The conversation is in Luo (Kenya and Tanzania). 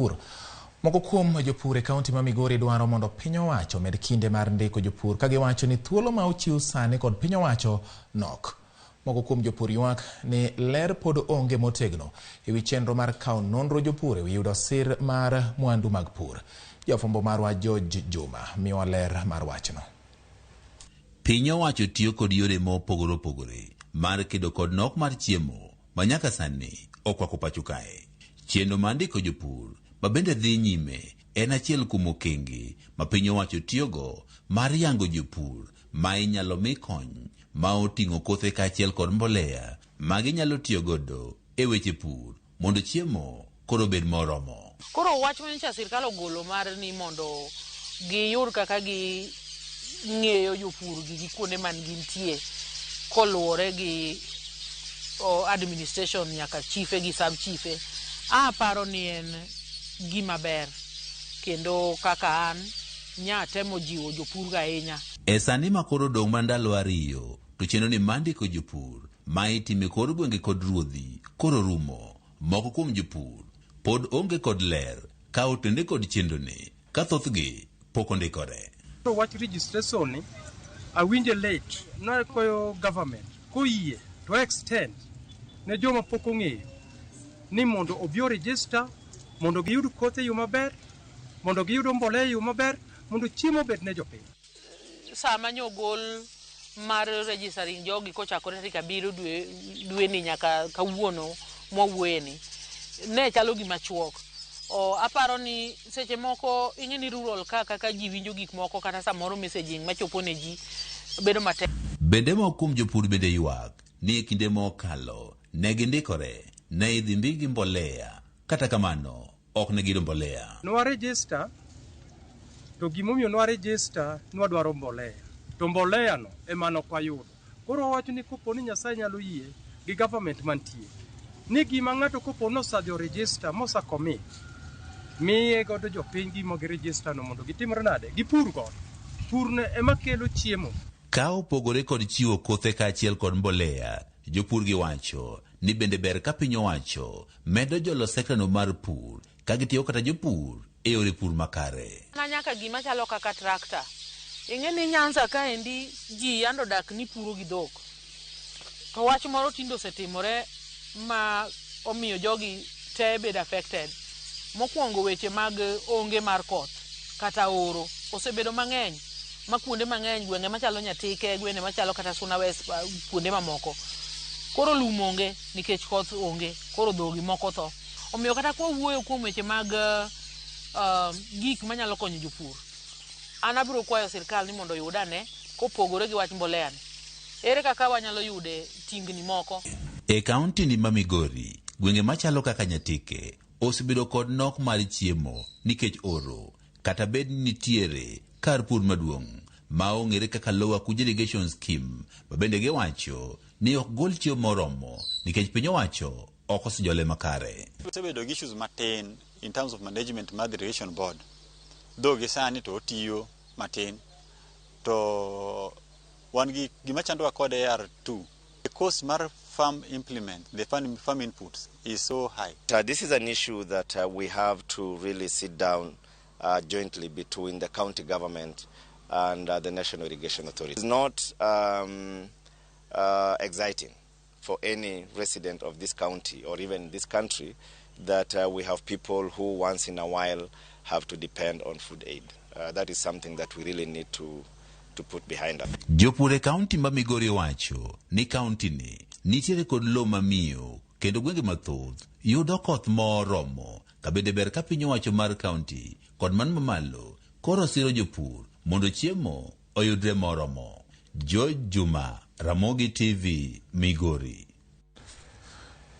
Pur. Moko kuom jopur e kaunti ma Migori dwaro mondo piny owacho omed kinde mar ndiko jopur ka giwacho ni thuolo ma ochiw sani kod piny owacho nok. Moko kuom jopur ywak ni ler pod onge motegno e wi chenro mar kawo nonro jopur e wi yudo sir mar mwandu mag pur. Jafwambo marwa George Juma miyowa ler mar wachno. Piny owacho tiyo kod yore mopogore opogore mar kedo kod nok mar chiemo ma nyaka sani okwako pacho kae. Chenro mar ndiko jopur ma bende dhi nyime en achiel kuom okenge ma piny owacho tiyogo mar yango jopur ma inyalo mi kony ma oting'o kothe kaachiel kod mbolea ma ginyalo tiyogodo e weche pur mondo chiemo koro obed moromo. Koro wach manyocha sirkal ogolo mar ni mondo giyud kaka gi ng'eyo jopur gi gi kuonde man gintie koluwore gi administration nyaka chife gi sub chife, aparo ni en gima ber kendo kaka an nya temo jiwo jopur ga ahinya. E sani ma koro odong' mana ndalo ariyo to chenro ni mar ndiko jopur ma itimo e kor gwenge kod ruodhi koro rumo, moko kuom jopur pod onge kod ler ka otende kod chenro ni ka thothgi pok ondikore. To wach registration ni awinje late nakwayo government koyie to extend ne joma pok ong'eyo ni mondo obi o register mondo giyud kothe e yo maber, mondo giyud mbolea e yo maber, mondo chiemo obed ne jopiny. Sama nyogol mar registering jogi kochakore tarik 7 dwe dweni nyaka kawuono mwawuoyeni ne chalo gima chuok. O, aparo ni seche moko ing'e ni rural ka kaka ji winjo gik moko kata samoro messaging machopo ne ji bedo matek. Bende moko kuom jopur bende ywak ni e kinde mokalo ne gindikore ne idhi migi mbolea kata kamano ok ne giyudo mbolea. Nwa register to gimomiyo nwa register nwadwaro mbolea to mbolea no ema nok wayudo. Koro wawacho ni kopo ni Nyasaye nyalo yie gi government mantie ni gima ng'ato kopo ni osedhi o register mosa commit miye godo jopiny gima gi register no mondo gitimre nade gipur godo. Pur no ema kelo chiemo. Ka opogore kod chiwo kothe kaachiel kod mbolea, jopur giwacho ni bende ber ka piny owacho medo jolo sektano mar pur ka gitiyo kata jopur e yore pur makare. Na nyaka gima chalo kaka tractor. Ing'e ni Nyanza kaendi ji yando dak ni puro gi dhok. To wach moro tinde osetimore ma omiyo jogi te bedo affected. Mokwongo weche mag onge mar koth kata oro osebedo mang'eny ma kuonde mang'eny gwenge machalo Nyatike, gwenge machalo kata Suna West, kuonde mamoko. Koro lum onge nikech koth onge, koro dhogi moko tho. Omiyo kata kwa wuoyo kuom weche mag gik manyalo konyo jopur, an abiro kwayo sirkal ni mondo oyud ane kopogore gi wach mbolea ni. Ere kaka wanyalo yude tingni moko? E kaunti ni ma Migori, gwenge machalo kaka Nyatike osebedo kod nok mar chiemo nikech oro, kata bed ni nitiere kar pur maduong' ma ong'ere kaka Lower Kuja Irrigation Scheme ma bende giwacho ni ok gol chiemo moromo nikech piny owacho ok osejole makare. Osebedo gi issues matin in terms of management mar the irrigation board. Though gi sani to otiyo matin to wan gi gima chandowa kode are two. The cost mar farm implement, the farm inputs is so high. This is an issue that we have to really sit down jointly between the county government and the National Irrigation Authority. It's not exciting for any resident of this county or even this country that we have people who once in a while have to depend on food aid. That is something that we really need to put behind us. Jopur e kaunti ma Migori wacho ni kaunti ni nitiere kod lowo mamiyo kendo gwenge mathoth yudo koth moromo ka bende ber ka piny owacho mar kaunti kod man mamalo koro siro jopur mondo chiemo oyudre moromo. George Juma, Ramogi TV, Migori.